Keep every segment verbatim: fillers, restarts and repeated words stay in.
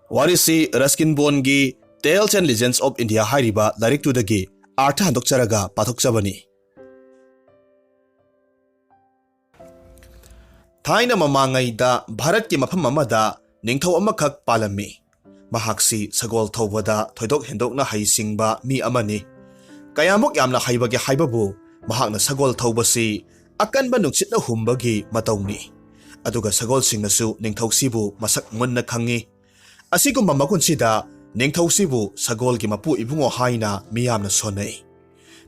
ꯋꯥꯔꯤꯁꯤ Ruskin ꯕꯣꯟꯒꯤ Tales and Legends of India ꯍꯥꯏꯔꯤꯕ ꯂꯥꯏꯔꯤꯛꯇꯨꯗꯒꯤ ꯑꯥꯔꯊ ꯍꯟꯗꯣꯛꯆꯔꯒ ꯄꯥꯊꯣꯛꯆꯕꯅꯤ꯫ ꯊꯥꯏꯅ ꯃꯃꯥꯡꯉꯩꯗ ꯚꯥꯔꯠꯀꯤ ꯃꯐꯝ ꯑꯃꯗ ꯅꯤꯡꯊꯧ ꯑꯃꯈꯛ ꯄꯥꯜꯂꯝꯃꯤ꯫ ꯃꯍꯥꯛꯁꯤ ꯁꯒꯣꯜ ꯊꯧꯕꯗ ꯊꯣꯏꯗꯣꯛ ꯍꯦꯟꯗꯣꯛꯅ ꯍꯩꯁꯤꯡꯕ ꯃꯤ ꯑꯃꯅꯤ꯫ ꯀꯌꯥꯃꯨꯛ ꯌꯥꯝꯅ ꯍꯩꯕꯒꯦ ꯍꯥꯏꯕꯕꯨ, ꯃꯍꯥꯛꯅ ꯁꯒꯣꯜ ꯊꯧꯕꯁꯤ ꯑꯀꯟꯕ ꯅꯨꯡꯁꯤꯠꯅ ꯍꯨꯝꯕꯒꯤ ꯃꯇꯧꯅꯤ꯫ ꯑꯗꯨꯒ ꯁꯒꯣꯜꯁꯤꯡꯅꯁꯨ ꯅꯤꯡꯊꯧꯁꯤꯕꯨ ꯃꯁꯛ ꯃꯨꯟꯅ ꯈꯪꯉꯤ꯫ ꯑꯁꯤꯒꯨꯝꯕ ꯃꯒꯨꯟꯁꯤꯗ ꯅꯤꯡꯊꯧꯁꯤꯕꯨ ꯁꯒꯣꯜꯒꯤ ꯃꯄꯨ ꯏꯕꯨꯡꯉꯣ ꯍꯥꯏꯅ ꯃꯤꯌꯥꯝꯅ ꯁꯣꯟꯅꯩ꯫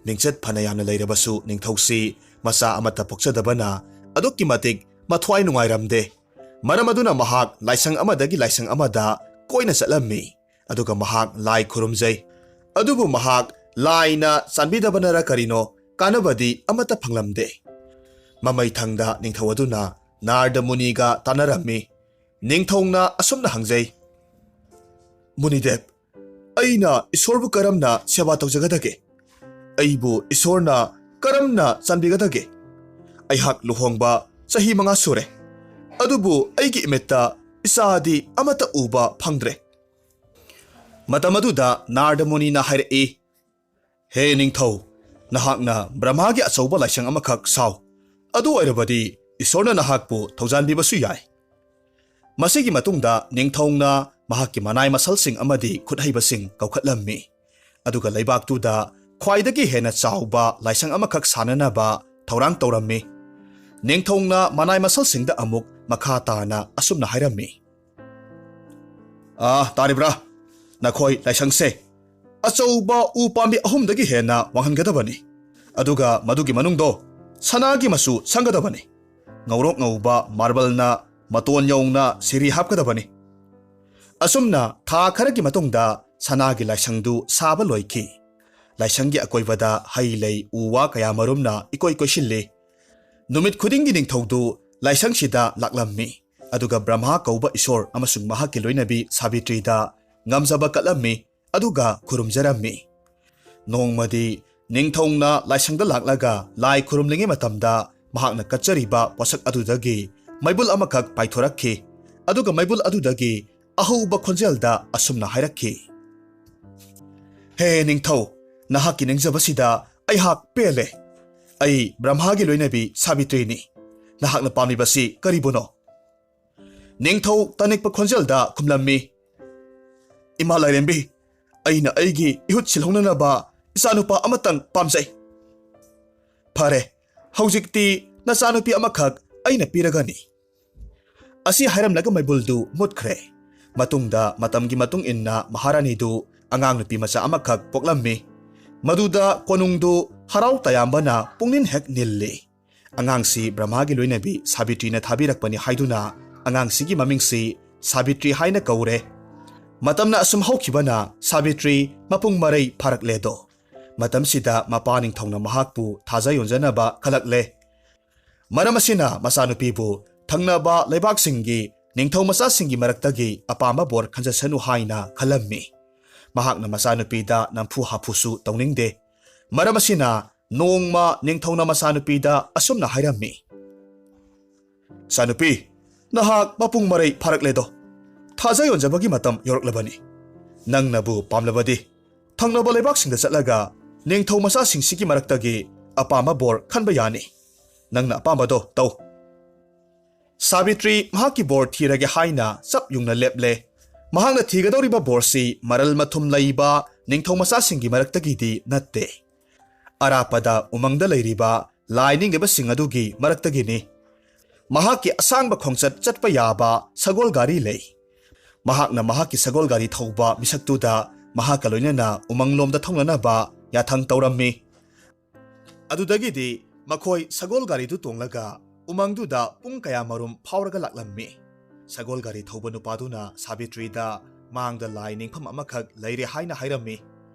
ꯃꯤꯡꯆꯠ ꯐꯅ ꯌꯥꯝꯅ ꯂꯩꯔꯕꯁꯨ ꯅꯤꯡꯊꯧꯁꯤ ꯃꯆꯥ ꯑꯃꯠꯇ ꯄꯣꯛꯆꯗꯕꯅ ꯑꯗꯨꯛꯀꯤ ꯃꯇꯤꯛ ꯃꯊ꯭ꯋꯥꯏ ꯅꯨꯡꯉꯥꯏꯔꯝꯗꯦ꯫ ꯃꯔꯝ ꯑꯗꯨꯅ ꯃꯍꯥꯛ ꯂꯥꯏꯁꯪ ꯑꯃꯗꯒꯤ ꯂꯥꯏꯁꯪ ꯑꯃꯗ ꯀꯣꯏꯅ ꯆꯠꯂꯝꯃꯤ꯫ ꯑꯗꯨꯒ ꯃꯍꯥꯛ ꯂꯥꯏ ꯈꯨꯔꯨꯝꯖꯩ꯫ ꯑꯗꯨꯕꯨ ꯃꯍꯥꯛ ꯂꯥꯏꯅ ꯆꯥꯟꯕꯤꯗꯕꯅꯔ ꯀꯔꯤꯅꯣ, ꯀꯥꯟꯅꯕꯗꯤ ꯑꯃꯠꯇ ꯐꯪꯂꯝꯗꯦ꯫ ꯃꯃꯩ ꯊꯪꯗ ꯅꯤꯡꯊꯧ ꯑꯗꯨꯅ ꯅꯥꯔꯗ ꯃꯨꯅꯤꯒ ꯇꯥꯟꯅꯔꯝꯃꯤ꯫ ꯅꯤꯡꯊꯧꯅ ꯑꯁꯨꯝꯅ ꯍꯪꯖꯩ, "ꯃꯨꯅꯤꯗꯦꯕ, ꯑꯩꯅ ꯏꯁꯣꯔꯕꯨ ꯀꯔꯝꯅ ꯁꯦꯕꯥ ꯇꯧꯖꯒꯗꯒꯦ? ꯑꯩꯕꯨ ꯏꯁꯣꯔꯅ ꯀꯔꯝꯅ ꯆꯥꯟꯕꯤꯒꯗꯒꯦ? ꯑꯩꯍꯥꯛ ꯂꯨꯍꯣꯡꯕ ꯆꯍꯤ ꯃꯉꯥ ꯁꯨꯔꯦ, ꯑꯗꯨꯕꯨ ꯑꯩꯒꯤ ꯏꯃꯤꯠꯇ ꯏꯆꯥꯗꯤ ꯑꯃꯠꯇ ꯎꯕ ꯐꯪꯗ꯭ꯔꯦ꯫" ꯃꯇꯝ ꯑꯗꯨꯗ ꯅꯥꯔꯗ ꯃꯨꯅꯤꯅ ꯍꯥꯏꯔꯛꯏ, "ꯍꯦ ꯅꯤꯡꯊꯧ, ꯅꯍꯥꯛꯅ ꯕ꯭ꯔꯍꯃꯥꯒꯤ ꯑꯆꯧꯕ ꯂꯥꯏꯁꯪ ꯑꯃꯈꯛ ꯁꯥꯎ꯫ ꯑꯗꯨ ꯑꯣꯏꯔꯕꯗꯤ ꯏꯁꯣꯔꯅ ꯅꯍꯥꯛꯄꯨ ꯊꯧꯖꯥꯟꯕꯤꯕꯁꯨ ꯌꯥꯏ꯫" ꯃꯁꯤꯒꯤ ꯃꯇꯨꯡꯗ ꯅꯤꯡꯊꯧꯅ ꯃꯍꯥꯛꯀꯤ ꯃꯅꯥꯏ ꯃꯁꯜꯁꯤꯡ ꯑꯃꯗꯤ ꯈꯨꯠꯍꯩꯕꯁꯤꯡ ꯀꯧꯈꯠꯂꯝꯃꯤ꯫ ꯑꯗꯨꯒ ꯂꯩꯕꯥꯛꯇꯨꯗ ꯈ꯭ꯋꯥꯏꯗꯒꯤ ꯍꯦꯟꯅ ꯆꯥꯎꯕ ꯂꯥꯏꯁꯪ ꯑꯃꯈꯛ ꯁꯥꯅꯅꯕ ꯊꯧꯔꯥꯡ ꯇꯧꯔꯝꯃꯤ꯫ ꯅꯤꯡꯊꯧꯅ ꯃꯅꯥꯏ ꯃꯁꯜꯁꯤꯡꯗ ꯑꯃꯨꯛ ꯃꯈꯥ ꯇꯥꯅ ꯑꯁꯨꯝꯅ ꯍꯥꯏꯔꯝꯃꯤ, "ꯑꯥ, ꯇꯥꯔꯤꯕ꯭ꯔꯥ? ꯅꯈꯣꯏ ꯂꯥꯏꯁꯪꯁꯦ ꯑꯆꯧꯕ ꯎ ꯄꯥꯝꯕꯤ ꯑꯍꯨꯝꯗꯒꯤ ꯍꯦꯟꯅ ꯋꯥꯡꯍꯟꯒꯗꯕꯅꯤ꯫ ꯑꯗꯨꯒ ꯃꯗꯨꯒꯤ ꯃꯅꯨꯡꯗꯣ ꯁꯅꯥꯒꯤ ꯃꯆꯨ ꯁꯪꯒꯗꯕꯅꯤ꯫ ꯉꯧꯔꯣꯛ ꯉꯧꯕ ꯃꯥꯔꯕꯜꯅ ꯃꯇꯣꯟ ꯌꯧꯅ ꯁꯤꯔꯤ ꯍꯥꯞꯀꯗꯕꯅꯤ꯫" ꯑꯁꯨꯝꯅ ꯊꯥ ꯈꯔꯒꯤ ꯃꯇꯨꯡꯗ ꯁꯅꯥꯒꯤ ꯂꯥꯏꯁꯪꯗꯨ ꯁꯥꯕ ꯂꯣꯏꯈꯤ꯫ ꯂꯥꯏꯁꯪꯒꯤ ꯑꯀꯣꯏꯕꯗ ꯍꯩ ꯂꯩ ꯎ ꯋꯥ ꯀꯌꯥ ꯃꯔꯨꯝꯅ ꯏꯀꯣꯏ ꯀꯣꯏꯁꯤꯜꯂꯤ꯫ ꯅꯨꯃꯤꯠ ꯈꯨꯗꯤꯡꯒꯤ ꯅꯤꯡꯊꯧꯗꯨ ꯂꯥꯏꯁꯪꯁꯤꯗ ꯂꯥꯛꯂꯝꯃꯤ꯫ ꯑꯗꯨꯒ ꯕ꯭ꯔꯍꯃꯥ ꯀꯧꯕ ꯏꯁꯣꯔ ꯑꯃꯁꯨꯡ ꯃꯍꯥꯛꯀꯤ ꯂꯣꯏꯅꯕꯤ ꯁꯥꯕꯤꯇ꯭ꯔꯤꯗ ꯉꯝꯖꯕ ꯀꯠꯂꯝꯃꯤ꯫ ꯑꯗꯨꯒ ꯈꯨꯔꯨꯝꯖꯔꯝꯃꯤ꯫ ꯅꯣꯡꯃꯗꯤ ꯅꯤꯡꯊꯧꯅ ꯂꯥꯏꯁꯪꯗ ꯂꯥꯛꯂꯒ ꯂꯥꯏ ꯈꯨꯔꯨꯝꯂꯤꯉꯩ ꯃꯇꯝꯗ ꯃꯍꯥꯛꯅ ꯀꯠꯆꯔꯤꯕ ꯄꯣꯠꯁꯛ ꯑꯗꯨꯗꯒꯤ ꯃꯩꯕꯨꯜ ꯑꯃꯈꯛ ꯄꯥꯏꯊꯣꯔꯛꯈꯤ꯫ ꯑꯗꯨꯒ ꯃꯩꯕꯨꯜ ꯑꯗꯨꯗꯒꯤ ꯑꯍꯧꯕ ꯈꯣꯟꯖꯦꯜꯗ ꯑꯁꯨꯝꯅ ꯍꯥꯏꯔꯛꯈꯤ, "ꯍꯦ ꯅꯤꯡꯊꯧ, ꯅꯍꯥꯛꯀꯤ ꯅꯤꯡꯖꯕꯁꯤꯗ ꯑꯩꯍꯥꯛ ꯄꯦꯜꯂꯦ꯫ ꯑꯩ ꯕ꯭ꯔꯍ꯭ꯃꯥꯒꯤ ꯂꯣꯏꯅꯕꯤ ꯁꯥꯕꯤꯇ꯭ꯔꯤꯅꯤ꯫ ꯅꯍꯥꯛꯅ ꯄꯥꯝꯂꯤꯕꯁꯤ ꯀꯔꯤꯕꯨꯅꯣ?" ꯅꯤꯡꯊꯧ ꯇꯅꯤꯛꯄ ꯈꯣꯟꯖꯦꯜꯗ ꯈꯨꯝꯂꯝꯃꯤ, "ꯏꯃꯥ ꯂꯥꯏꯔꯦꯝꯕꯤ, ꯑꯩꯅ ꯑꯩꯒꯤ ꯏꯍꯨꯠ ꯁꯤꯜꯍꯧꯅꯅꯕ ꯏꯆꯥꯅꯨꯄꯥ ꯑꯃꯇꯪ ꯄꯥꯝꯖꯩ꯫" "ꯐꯔꯦ, ꯍꯧꯖꯤꯛꯇꯤ ꯅꯆꯥꯅꯨꯄꯤ ꯑꯃꯈꯛ ꯑꯩꯅ ꯄꯤꯔꯒꯅꯤ꯫" ꯑꯁꯤ ꯍꯥꯏꯔꯝꯂꯒ ꯃꯩꯕꯨꯜꯗꯨ ꯃꯨꯠꯈ꯭ꯔꯦ꯫ ꯃꯇꯨꯡꯗ ꯃꯇꯝꯒꯤ ꯃꯇꯨꯡ ꯏꯟꯅ ꯃꯍꯥꯔꯥꯅꯤꯗꯨ ꯑꯉꯥꯡ ꯅꯨꯄꯤ ꯃꯆꯥ ꯑꯃꯈꯛ ꯄꯣꯛꯂꯝꯃꯤ꯫ ꯃꯗꯨꯗ ꯀꯣꯅꯨꯡꯗꯨ ꯍꯔꯥꯎ ꯇꯌꯥꯝꯕꯅ ꯄꯨꯡꯅꯤꯟ ꯍꯦꯛ ꯅꯤꯜꯂꯤ꯫ ꯑꯉꯥꯡꯁꯤ ꯕ꯭ꯔꯍ꯭ꯃꯥꯒꯤ ꯂꯣꯏꯅꯕꯤ ꯁꯥꯕꯤꯇ꯭ꯔꯤꯅ ꯊꯥꯕꯤꯔꯛꯄꯅꯤ ꯍꯥꯏꯗꯨꯅ ꯑꯉꯥꯡꯁꯤꯒꯤ ꯃꯃꯤꯡꯁꯤ ꯁꯥꯕꯤꯇ꯭ꯔꯤ ꯍꯥꯏꯅ ꯀꯧꯔꯦ꯫ ꯃꯇꯝꯅ ꯑꯁꯨꯝ ꯍꯧꯈꯤꯕꯅ ꯁꯥꯕꯤꯇ꯭ꯔꯤ ꯃꯄꯨꯡ ꯃꯔꯩ ꯐꯥꯔꯛꯂꯦꯗꯣ꯫ ꯃꯇꯝꯁꯤꯗ ꯃꯄꯥ ꯅꯤꯡꯊꯧꯅ ꯃꯍꯥꯛꯄꯨ ꯊꯥꯖ ꯌꯣꯟꯖꯅꯕ ꯈꯜꯂꯛꯂꯦ꯫ ꯃꯔꯝ ꯑꯁꯤꯅ ꯃꯆꯥꯅꯨꯄꯤꯕꯨ ꯊꯪꯅꯕ ꯂꯩꯕꯥꯛꯁꯤꯡꯒꯤ ꯅꯤꯡꯊꯧ ꯃꯆꯥꯁꯤꯡꯒꯤ ꯃꯔꯛꯇꯒꯤ ꯑꯄꯥꯝꯕ ꯕꯣꯔ ꯈꯟꯖꯁꯅꯨ ꯍꯥꯏꯅ ꯈꯜꯂꯝꯃꯤ꯫ ꯃꯍꯥꯛꯅ ꯃꯆꯥꯅꯨꯄꯤꯗ ꯅꯝꯐꯨ ꯍꯥꯐꯨꯁꯨ ꯇꯧꯅꯤꯡꯗꯦ꯫ ꯃꯔꯝ ꯑꯁꯤꯅ ꯅꯣꯡꯃ ꯅꯤꯡꯊꯧꯅ ꯃꯆꯥꯅꯨꯄꯤꯗ ꯑꯁꯨꯝꯅ ꯍꯥꯏꯔꯝꯃꯤ, "ꯏꯆꯥꯅꯨꯄꯤ, ꯅꯍꯥꯛ ꯃꯄꯨꯡ ꯃꯔꯩ ꯐꯥꯔꯛꯂꯦꯗꯣ꯫ ꯊꯥꯖ ꯌꯣꯟꯖꯕꯒꯤ ꯃꯇꯝ ꯌꯧꯔꯛꯂꯕꯅꯤ꯫ ꯅꯪꯅꯕꯨ ꯄꯥꯝꯂꯕꯗꯤ ꯊꯪꯅꯕ ꯂꯩꯕꯥꯛꯁꯤꯡꯗ ꯆꯠꯂꯒ ꯅꯤꯡꯊꯧ ꯃꯆꯥꯁꯤꯡꯁꯤꯒꯤ ꯃꯔꯛꯇꯒꯤ ꯑꯄꯥꯝꯕ ꯕꯣꯔ ꯈꯟꯕ ꯌꯥꯅꯤ꯫ ꯅꯪꯅ ꯑꯄꯥꯝꯕꯗꯣ ꯇꯧ꯫" ꯁꯥꯕꯤꯇ꯭ꯔꯤ ꯃꯍꯥꯛꯀꯤ ꯕꯣꯔ ꯊꯤꯔꯒꯦ ꯍꯥꯏꯅ ꯆꯞ ꯌꯨꯡꯅ ꯂꯦꯞꯂꯦ꯫ ꯃꯍꯥꯛꯅ ꯊꯤꯒꯗꯧꯔꯤꯕ ꯕꯣꯔꯁꯤ ꯃꯔꯜ ꯃꯊꯨꯝ ꯂꯩꯕ ꯅꯤꯡꯊꯧ ꯃꯆꯥꯁꯤꯡꯒꯤ ꯃꯔꯛꯇꯒꯤꯗꯤ ꯅꯠꯇꯦ꯫ ꯑꯔꯥꯞꯄꯗ ꯎꯃꯪꯗ ꯂꯩꯔꯤꯕ ꯂꯥꯏ ꯅꯤꯡꯂꯤꯕꯁꯤꯡ ꯑꯗꯨꯒꯤ ꯃꯔꯛꯇꯒꯤꯅꯤ꯫ ꯃꯍꯥꯛꯀꯤ ꯑꯁꯥꯡꯕ ꯈꯣꯡꯆꯠ ꯆꯠꯄ ꯌꯥꯕ ꯁꯒꯣꯜ ꯒꯥꯔꯤ ꯂꯩ꯫ ꯃꯍꯥꯛꯅ ꯃꯍꯥꯛꯀꯤ ꯁꯒꯣꯜ ꯒꯥꯔꯤ ꯊꯧꯕ ꯃꯤꯁꯛꯇꯨꯗ ꯃꯍꯥꯛꯀ ꯂꯣꯏꯅꯅ ꯎꯃꯪꯂꯣꯝꯗ ꯊꯧꯅꯅꯕ ꯌꯥꯊꯪ ꯇꯧꯔꯝꯃꯤ꯫ ꯑꯗꯨꯗꯒꯤꯗꯤ ꯃꯈꯣꯏ ꯁꯒꯣꯜ ꯒꯥꯔꯤꯗꯨ ꯇꯣꯡꯂꯒ ꯎꯃꯪꯗꯨꯗ ꯄꯨꯡ ꯀꯌꯥꯃꯔꯨꯝ ꯐꯥꯎꯔꯒ ꯂꯥꯛꯂꯝꯃꯤ꯫ ꯁꯒꯣꯜ ꯒꯥꯔꯤ ꯊꯧꯕ ꯅꯨꯄꯥꯗꯨꯅ ꯁꯥꯕꯤꯇ꯭ꯔꯤꯗ ꯃꯥꯡꯗ ꯂꯥꯏ ꯅꯤꯡꯐꯝ ꯑꯃꯈꯛ ꯂꯩꯔꯦ ꯍꯥꯏꯅ ꯍꯥꯏꯔꯝꯃꯤ꯫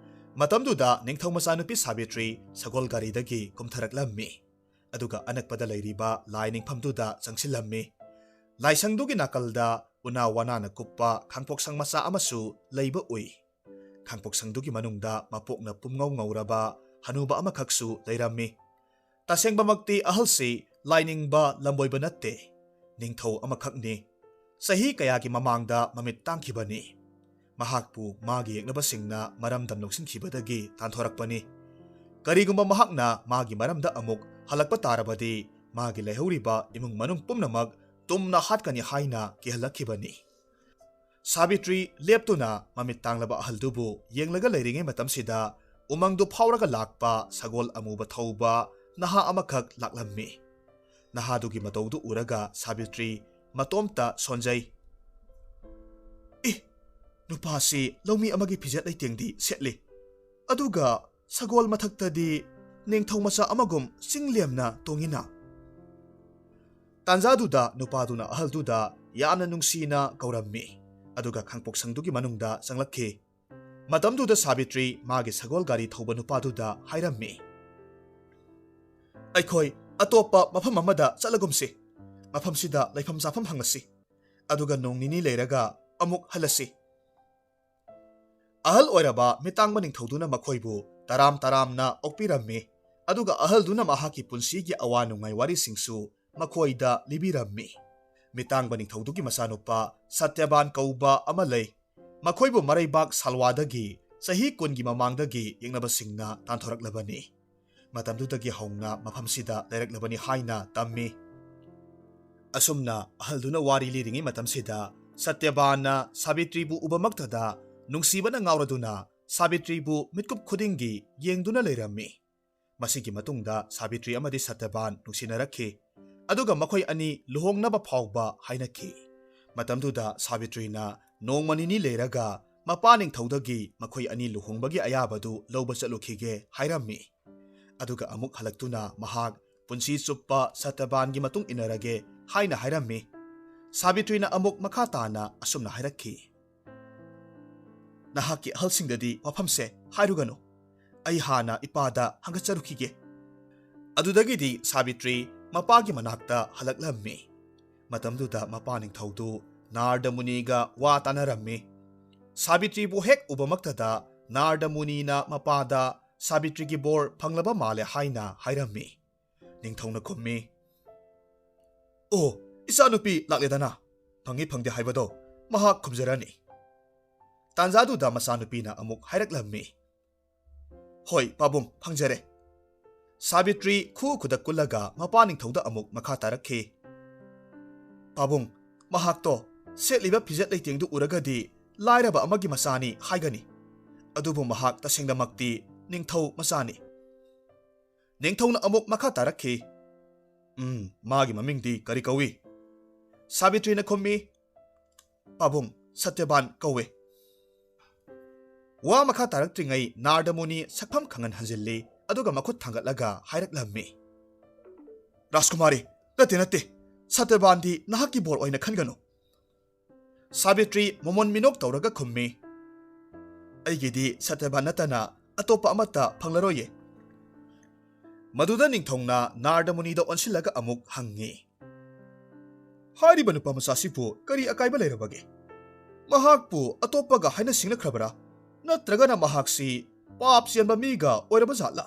ꯃꯇꯝꯗꯨꯗ ꯅꯤꯡꯊꯧ ꯃꯆꯥꯅꯨꯄꯤ ꯁꯥꯕꯤꯇ꯭ꯔꯤ ꯁꯒꯣꯜ ꯒꯥꯔꯤꯗꯒꯤ ꯀꯨꯝꯊꯔꯛꯂꯝꯃꯤ꯫ ꯑꯗꯨꯒ ꯑꯅꯛꯄꯗ ꯂꯩꯔꯤꯕ ꯂꯥꯏ ꯅꯤꯡꯐꯝꯗꯨꯗ ꯆꯪꯁꯤꯜꯂꯝꯃꯤ꯫ ꯂꯥꯏꯁꯪꯗꯨꯒꯤ ꯅꯥꯀꯜꯗ ꯎꯅꯥ ꯋꯥꯅꯥꯅ ꯀꯨꯞꯄ ꯈꯥꯡꯄꯣꯛꯁꯪ ꯃꯆꯥ ꯑꯃꯁꯨ ꯂꯩꯕ ꯎꯏ꯫ ꯈꯥꯡꯄꯣꯛꯁꯪꯗꯨꯒꯤ ꯃꯅꯨꯡꯗ ꯃꯄꯣꯛꯅ ꯄꯨꯝꯉꯧ ꯉꯧꯔꯕ ꯍꯅꯨꯕ ꯑꯃꯈꯛꯁꯨ ꯂꯩꯔꯝꯃꯤ꯫ ꯇꯁꯦꯡꯕꯃꯛꯇꯤ ꯑꯍꯜꯁꯤ ꯂꯥꯏꯅꯤꯡꯕ ꯂꯝꯕꯣꯏꯕ ꯅꯠꯇꯦ, ꯅꯤꯡꯊꯧ ꯑꯃꯈꯛꯅꯤ꯫ ꯆꯍꯤ ꯀꯌꯥꯒꯤ ꯃꯃꯥꯡꯗ ꯃꯃꯤꯠ ꯇꯥꯡꯈꯤꯕꯅꯤ꯫ ꯃꯍꯥꯛꯄꯨ ꯃꯥꯒꯤ ꯌꯦꯛꯅꯕꯁꯤꯡꯅ ꯃꯔꯝꯗꯝ ꯂꯧꯁꯤꯟꯈꯤꯕꯗꯒꯤ ꯇꯥꯟꯊꯣꯔꯛꯄꯅꯤ꯫ ꯀꯔꯤꯒꯨꯝꯕ ꯃꯍꯥꯛꯅ ꯃꯥꯒꯤ ꯃꯔꯝꯗ ꯑꯃꯨꯛ ꯍꯜꯂꯛꯄ ꯇꯥꯔꯕꯗꯤ, ꯃꯥꯒꯤ ꯂꯩꯍꯧꯔꯤꯕ ꯏꯃꯨꯡ ꯃꯅꯨꯡ ꯄꯨꯝꯅꯃꯛ ꯇꯨꯝꯅ ꯍꯥꯠꯀꯅꯤ ꯍꯥꯏꯅ ꯀꯤꯍꯜꯂꯛꯈꯤꯕꯅꯤ꯫ ꯁꯥꯕꯤꯇ꯭ꯔꯤ ꯂꯦꯞꯇꯨꯅ ꯃꯃꯤꯠ ꯇꯥꯡꯂꯕ ꯑꯍꯜꯗꯨꯕꯨ ꯌꯦꯡꯂꯒ ꯂꯩꯔꯤꯉꯩ ꯃꯇꯝꯁꯤꯗ, ꯎꯃꯪꯗꯨ ꯐꯥꯎꯔꯒ ꯂꯥꯛꯄ ꯁꯒꯣꯜ ꯑꯃꯨꯕ ꯊꯧꯕ ꯅꯍꯥ ꯑꯃꯈꯛ ꯂꯥꯛꯂꯝꯃꯤ꯫ ꯅꯍꯥꯗꯨꯒꯤ ꯃꯇꯧꯗꯨ ꯎꯔꯒ ꯁꯥꯕꯤꯇ꯭ꯔꯤ ꯃꯇꯣꯝꯇ ꯁꯣꯟꯖꯩ꯫ "ꯏ, ꯅꯨꯄꯥꯁꯤ ꯂꯧꯃꯤ ꯑꯃꯒꯤ ꯐꯤꯖꯦꯠ ꯂꯩꯇꯦꯡꯗꯤ ꯁꯦꯠꯂꯤ, ꯑꯗꯨꯒ ꯁꯒꯣꯜ ꯃꯊꯛꯇꯗꯤ ꯅꯤꯡꯊꯧ ꯃꯆꯥ ꯑꯃꯒꯨꯝ ꯆꯤꯡ ꯂꯦꯝꯅ ꯇꯣꯡꯏꯅ"꯫ ꯇꯥꯟꯖꯥꯗꯨꯗ ꯅꯨꯄꯥꯗꯨꯅ ꯑꯍꯜꯗꯨꯗ ꯌꯥꯝꯅ ꯅꯨꯡꯁꯤꯅ ꯀꯧꯔꯝꯃꯤ, ꯑꯗꯨꯒ ꯈꯥꯡꯄꯣꯛꯁꯪꯗꯨꯒꯤ ꯃꯅꯨꯡꯗ ꯆꯪꯂꯛꯈꯤ꯫ ꯃꯇꯝꯗꯨꯗ ꯁꯥꯕꯤꯇ꯭ꯔꯤ ꯃꯥꯒꯤ ꯁꯒꯣꯜ ꯒꯥꯔꯤ ꯊꯧꯕ ꯅꯨꯄꯥꯗꯨꯗ ꯍꯥꯏꯔꯝꯃꯤ, "ꯑꯩꯈꯣꯏ ꯑꯇꯣꯞꯄ ꯃꯐꯝ ꯑꯃꯗ ꯆꯠꯂꯒꯨꯝꯁꯤ꯫ ꯃꯐꯝꯁꯤꯗ ꯂꯩꯐꯝ ꯆꯥꯐꯝ ꯍꯪꯂꯁꯤ, ꯑꯗꯨꯒ ꯅꯣꯡ ꯅꯤꯅꯤ ꯂꯩꯔꯒ ꯑꯃꯨꯛ ꯍꯜꯂꯁꯤ"꯫ ꯑꯍꯜ ꯑꯣꯏꯔꯕ ꯃꯤꯇꯥꯡꯕ ꯅꯤꯡꯊꯧꯗꯨꯅ ꯃꯈꯣꯏꯕꯨ ꯇꯔꯥꯝ ꯇꯔꯥꯝꯅ ꯑꯣꯛꯄꯤꯔꯝꯃꯤ, ꯑꯗꯨꯒ ꯑꯍꯜꯗꯨꯅ ꯃꯍꯥꯛꯀꯤ ꯄꯨꯟꯁꯤꯒꯤ ꯑꯋꯥ ꯅꯨꯡꯉꯥꯏ ꯋꯥꯔꯤꯁꯤꯡꯁꯨ ꯃꯈꯣꯏꯗ ꯂꯤꯕꯤꯔꯝꯃꯤ꯫ ꯃꯤꯇꯥꯡꯕ ꯅꯤꯡꯊꯧꯗꯨꯒꯤ ꯃꯆꯥꯅꯨꯄꯥ ꯁꯇ꯭ꯌꯕꯥꯟ ꯀꯧꯕ ꯑꯃ ꯂꯩ꯫ ꯃꯈꯣꯏꯕꯨ ꯃꯔꯩꯕꯥꯛ ꯁꯥꯜꯋꯥꯗꯒꯤ ꯆꯍꯤ ꯀꯨꯟꯒꯤ ꯃꯃꯥꯡꯗꯒꯤ ꯌꯦꯛꯅꯕꯁꯤꯡꯅ ꯇꯥꯟꯊꯣꯔꯛꯂꯕꯅꯤ꯫ ꯃꯇꯝꯗꯨꯗꯒꯤ ꯍꯧꯅ ꯃꯐꯝꯁꯤꯗ ꯂꯩꯔꯛꯂꯕꯅꯤ ꯍꯥꯏꯅ ꯇꯝꯃꯤ꯫ ꯑꯁꯨꯝꯅ ꯑꯍꯜꯗꯨꯅ ꯋꯥꯔꯤ ꯂꯤꯔꯤꯉꯩ ꯃꯇꯝꯁꯤꯗ, ꯁꯇ꯭ꯌꯕꯥꯟꯅ ꯁꯥꯕꯤꯇ꯭ꯔꯤꯕꯨ ꯎꯕꯃꯛꯇꯗ ꯅꯨꯡꯁꯤꯕꯅ ꯉꯥꯎꯔꯗꯨꯅ ꯁꯥꯕꯤꯇ꯭ꯔꯤꯕꯨ ꯃꯤꯠꯀꯨꯞ ꯈꯨꯗꯤꯡꯒꯤ ꯌꯦꯡꯗꯨꯅ ꯂꯩꯔꯝꯃꯤ꯫ ꯃꯁꯤꯒꯤ ꯃꯇꯨꯡꯗ ꯁꯥꯕꯤꯇ꯭ꯔꯤ ꯑꯃꯗꯤ ꯁꯇ꯭ꯌꯕꯥꯟ ꯅꯨꯡꯁꯤꯅꯔꯛꯈꯤ, ꯑꯗꯨꯒ ꯃꯈꯣꯏ ꯑꯅꯤ ꯂꯨꯍꯣꯡꯅꯕ ꯐꯥꯎꯕ ꯍꯥꯏꯅꯈꯤ꯫ ꯃꯇꯝꯗꯨꯗ ꯁꯥꯕꯤꯇ꯭ꯔꯤꯅ ꯅꯣꯡꯃ ꯅꯤꯅꯤ ꯂꯩꯔꯒ ꯃꯄꯥ ꯅꯤꯡꯊꯧꯗꯒꯤ ꯃꯈꯣꯏ ꯑꯅꯤ ꯂꯨꯍꯣꯡꯕꯒꯤ ꯑꯌꯥꯕꯗꯨ ꯂꯧꯕ ꯆꯠꯂꯨꯈꯤꯒꯦ ꯍꯥꯏꯔꯝꯃꯤ꯫ ꯑꯗꯨꯒ ꯑꯃꯨꯛ ꯍꯜꯂꯛꯇꯨꯅ ꯃꯍꯥꯛ ꯄꯨꯟꯁꯤ ꯆꯨꯞꯄ ꯁꯇ꯭ꯌꯕꯥꯟꯒꯤ ꯃꯇꯨꯡ ꯏꯟꯅꯔꯒꯦ ꯍꯥꯏꯅ ꯍꯥꯏꯔꯝꯃꯤ꯫ ꯁꯥꯕꯤꯇ꯭ꯔꯤꯅ ꯑꯃꯨꯛ ꯃꯈꯥ ꯇꯥꯅ ꯑꯁꯨꯝꯅ ꯍꯥꯏꯔꯛꯈꯤ, "ꯅꯍꯥꯛꯀꯤ ꯑꯍꯜꯁꯤꯡꯗꯗꯤ ꯋꯥꯐꯝꯁꯦ ꯍꯥꯏꯔꯨꯒꯅꯨ꯫ ꯑꯩ ꯍꯥꯟꯅ ꯏꯄꯥꯗ ꯍꯪꯒꯠꯆꯔꯨꯈꯤꯒꯦ"꯫ ꯑꯗꯨꯗꯒꯤꯗꯤ ꯁꯥꯕꯤꯇ꯭ꯔꯤ ꯃꯄꯥꯒꯤ ꯃꯅꯥꯛꯇ ꯍꯜꯂꯛꯂꯝꯃꯤ꯫ ꯃꯇꯝꯗꯨꯗ ꯃꯄꯥ ꯅꯤꯡꯊꯧꯗꯨ ꯅꯥꯔꯗ ꯃꯨꯅꯤꯒ ꯋꯥ ꯇꯥꯅꯔꯝꯃꯤ꯫ ꯁꯥꯕꯤꯇ꯭ꯔꯤꯕꯨ ꯍꯦꯛ ꯎꯕꯃꯛꯇꯗ ꯅꯥꯔꯗ ꯃꯨꯅꯤꯅ ꯃꯄꯥꯗ ꯁꯥꯕꯤꯇ꯭ꯔꯤꯒꯤ ꯕꯣꯔ ꯐꯪꯂꯕ ꯃꯥꯜꯂꯦ ꯍꯥꯏꯅ ꯍꯥꯏꯔꯝꯃꯤ꯫ ꯅꯤꯡꯊꯧꯅ ꯈꯨꯝꯃꯤ, "ꯑꯣ, ꯏꯆꯥꯅꯨꯄꯤ ꯂꯥꯛꯂꯦꯗꯅ꯫ ꯐꯪꯏ ꯐꯪꯗꯦ ꯍꯥꯏꯕꯗꯣ ꯃꯍꯥꯛ ꯈꯨꯝꯖꯔꯅꯤ꯫ ꯇꯥꯟꯖꯥꯗꯨꯗ ꯃꯆꯥꯅꯨꯄꯤꯅ ꯑꯃꯨꯛ ꯍꯥꯏꯔꯛꯂꯝꯃꯤ, "ꯍꯣꯏ ꯄꯥꯕꯨꯡ, ꯐꯪꯖꯔꯦ꯫" ꯁꯥꯕꯤꯇ꯭ꯔꯤ ꯈꯨ ꯈꯨꯗꯛ ꯀꯨꯜꯂꯒ ꯃꯄꯥ ꯅꯤꯡꯊꯧꯗ ꯑꯃꯨꯛ ꯃꯈꯥ ꯇꯥꯔꯛꯈꯤ, "ꯄꯥꯕꯨꯡ, ꯃꯍꯥꯛꯇꯣ ꯁꯦꯠꯂꯤꯕ ꯐꯤꯖꯦꯠ ꯂꯩꯇꯦꯡꯗꯨ ꯎꯔꯒꯗꯤ ꯂꯥꯏꯔꯕ ꯑꯃꯒꯤ ꯃꯆꯥꯅꯤ ꯍꯥꯏꯒꯅꯤ, ꯑꯗꯨꯕꯨ ꯃꯍꯥꯛ ꯇꯁꯦꯡꯅꯃꯛꯇꯤ ꯅꯤꯡꯊꯧ ꯃꯆꯥꯅꯤ꯫" ꯅꯤꯡꯊꯧꯅ ꯑꯃꯨꯛ ꯃꯈꯥ ꯇꯥꯔꯛꯈꯤ, "ꯎꯝ, ꯃꯥꯒꯤ ꯃꯃꯤꯡꯗꯤ ꯀꯔꯤ ꯀꯧꯏ?" ꯁꯥꯕꯤꯇ꯭ꯔꯤꯅ ꯈꯨꯝꯃꯤ, "ꯄꯥꯕꯨꯡ, ꯁꯇ꯭ꯌꯕꯥꯟ ꯀꯧꯏ꯫" ꯋꯥ ꯃꯈꯥ ꯇꯥꯔꯛꯇ꯭ꯔꯤꯉꯩ ꯅꯥꯔꯗ ꯃꯨꯅꯤ ꯁꯛꯐꯝ ꯈꯪꯍꯟ ꯍꯟꯖꯤꯜꯂꯤ, ꯑꯗꯨꯒ ꯃꯈꯨꯠ ꯊꯥꯡꯒꯠꯂꯒ ꯍꯥꯏꯔꯛꯂꯝꯃꯤ, "ꯔꯥꯖꯀꯨꯃꯥꯔꯤ, ꯅꯠꯇꯦ, ꯅꯠꯇꯦ, ꯁꯇ꯭ꯌꯕꯥꯟꯗꯤ ꯅꯍꯥꯛꯀꯤ ꯕꯣꯔ ꯑꯣꯏꯅ ꯈꯟꯒꯅꯨ꯫" ꯁꯥꯕꯤꯇ꯭ꯔꯤ ꯃꯃꯣꯟ ꯃꯤꯅꯣꯛ ꯇꯧꯔꯒ ꯈꯨꯝꯃꯤ, "ꯑꯩꯒꯤꯗꯤ ꯁꯇ꯭ꯌꯕꯥꯟ ꯅꯠꯇꯅ ꯑꯇꯣꯞꯄ ꯑꯃꯠꯇ ꯐꯪꯂꯔꯣꯏꯌꯦ꯫" ꯃꯗꯨꯗ ꯅꯤꯡꯊꯧꯅ ꯅꯥꯔꯗ ꯃꯨꯅꯤꯗ ꯑꯣꯟꯁꯤꯜꯂꯒ ꯑꯃꯨꯛ ꯍꯪꯉꯤ, "ꯍꯥꯏꯔꯤꯕ ꯅꯨꯄꯥ ꯃꯆꯥꯁꯤꯕꯨ ꯀꯔꯤ ꯑꯀꯥꯏꯕ ꯂꯩꯔꯕꯒꯦ? ꯃꯍꯥꯛꯄꯨ ꯑꯇꯣꯞꯄꯒ ꯍꯥꯏꯅ ꯁꯤꯡꯅꯈ꯭ꯔꯕꯔꯥ? ꯅꯠꯇ꯭ꯔꯒꯅ ꯃꯍꯥꯛꯁꯤ ꯄꯥꯞ ꯆꯦꯟꯕ ꯃꯤꯒ ꯑꯣꯏꯔꯕ ꯖꯥꯠꯂꯥ?"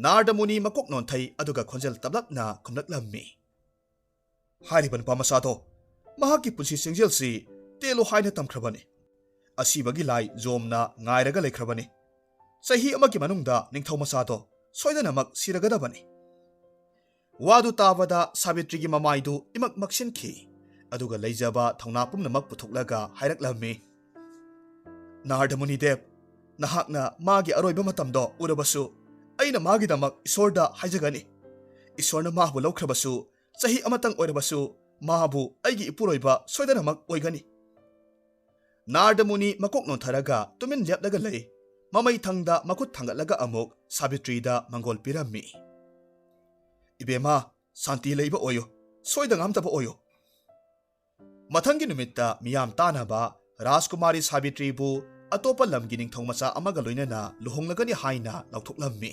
ꯅꯥꯔꯗ ꯃꯨꯅꯤ ꯃꯀꯣꯛ ꯅꯣꯟꯊꯩ, ꯑꯗꯨꯒ ꯈꯣꯟꯖꯦꯜ ꯇꯞꯂꯞꯅ ꯈꯨꯝꯂꯛꯂꯝꯃꯤ, "ꯍꯥꯏꯔꯤꯕ ꯅꯨꯄꯥ ꯃꯆꯥꯗꯣ ꯃꯍꯥꯛꯀꯤ ꯄꯨꯟꯁꯤ ꯆꯦꯡꯖꯦꯜꯁꯤ ꯇꯦꯜꯂꯨ ꯍꯥꯏꯅ ꯇꯝꯈ꯭ꯔꯕꯅꯤ꯫ ꯑꯁꯤꯕꯒꯤ ꯂꯥꯏ ꯖꯣꯝꯅ ꯉꯥꯏꯔꯒ ꯂꯩꯈ꯭ꯔꯕꯅꯤ꯫ ꯆꯍꯤ ꯑꯃꯒꯤ ꯃꯅꯨꯡꯗ ꯅꯤꯡꯊꯧ ꯃꯆꯥꯗꯣ ꯁꯣꯏꯗꯅꯃꯛ ꯁꯤꯔꯒꯗꯕꯅꯤ꯫" ꯋꯥꯗꯨ ꯇꯥꯕꯗ ꯁꯥꯕꯤꯇ꯭ꯔꯤꯒꯤ ꯃꯃꯥꯏꯗꯨ ꯏꯃꯛ ꯃꯛꯁꯤꯟꯈꯤ, ꯑꯗꯨꯒ ꯂꯩꯖꯕ ꯊꯧꯅꯥ ꯄꯨꯝꯅꯃꯛ ꯄꯨꯊꯣꯛꯂꯒ ꯍꯥꯏꯔꯛꯂꯝꯃꯤ, "ꯅꯥꯔꯗ ꯃꯨꯅꯤꯗꯦꯕ, ꯅꯍꯥꯛꯅ ꯃꯥꯒꯤ ꯑꯔꯣꯏꯕ ꯃꯇꯝꯗꯣ ꯎꯔꯕꯁꯨ, ꯑꯩꯅ ꯃꯥꯒꯤꯗꯃꯛ ꯏꯁꯣꯔꯗ ꯍꯥꯏꯖꯒꯅꯤ꯫ ꯏꯁꯣꯔꯅ ꯃꯥꯕꯨ ꯂꯧꯈ꯭ꯔꯕꯁꯨ, ꯆꯍꯤ ꯑꯃꯇꯪ ꯑꯣꯏꯔꯕꯁꯨ, ꯃꯥꯕꯨ ꯑꯩꯒꯤ ꯏꯄꯨꯔꯣꯏꯕ ꯁꯣꯏꯗꯅꯃꯛ ꯑꯣꯏꯒꯅꯤ꯫" ꯅꯥꯔꯗ ꯃꯨꯅꯤ ꯃꯀꯣꯛ ꯅꯣꯟꯊꯔꯒ ꯇꯨꯃꯤꯟ ꯂꯦꯞꯂꯒ ꯂꯩ꯫ ꯃꯃꯩ ꯊꯪꯗ ꯃꯈꯨꯠ ꯊꯥꯡꯒꯠꯂꯒ ꯑꯃꯨꯛ ꯁꯥꯕꯤꯇ꯭ꯔꯤꯗ ꯃꯪꯒꯣꯜ ꯄꯤꯔꯝꯃꯤ꯫ "ꯏꯕꯦꯝꯃ, ꯁꯥꯟꯇꯤ ꯂꯩꯕ ꯑꯣꯏꯌꯨ, ꯁꯣꯏꯗ ꯉꯥꯝꯗꯕ ꯑꯣꯏꯌꯨ꯫" ꯃꯊꯪꯒꯤ ꯅꯨꯃꯤꯠꯇ ꯃꯤꯌꯥꯝ ꯇꯥꯅꯕ ꯔꯥꯖꯀꯨꯃꯥꯔꯤ ꯁꯥꯕꯤꯇ꯭ꯔꯤꯕꯨ ꯑꯇꯣꯞꯄ ꯂꯝꯒꯤ ꯅꯤꯡꯊꯧ ꯃꯆꯥ ꯑꯃꯒ ꯂꯣꯏꯅꯅ ꯂꯨꯍꯣꯡꯂꯒꯅꯤ ꯍꯥꯏꯅ ꯂꯥꯎꯊꯣꯛꯂꯝꯃꯤ꯫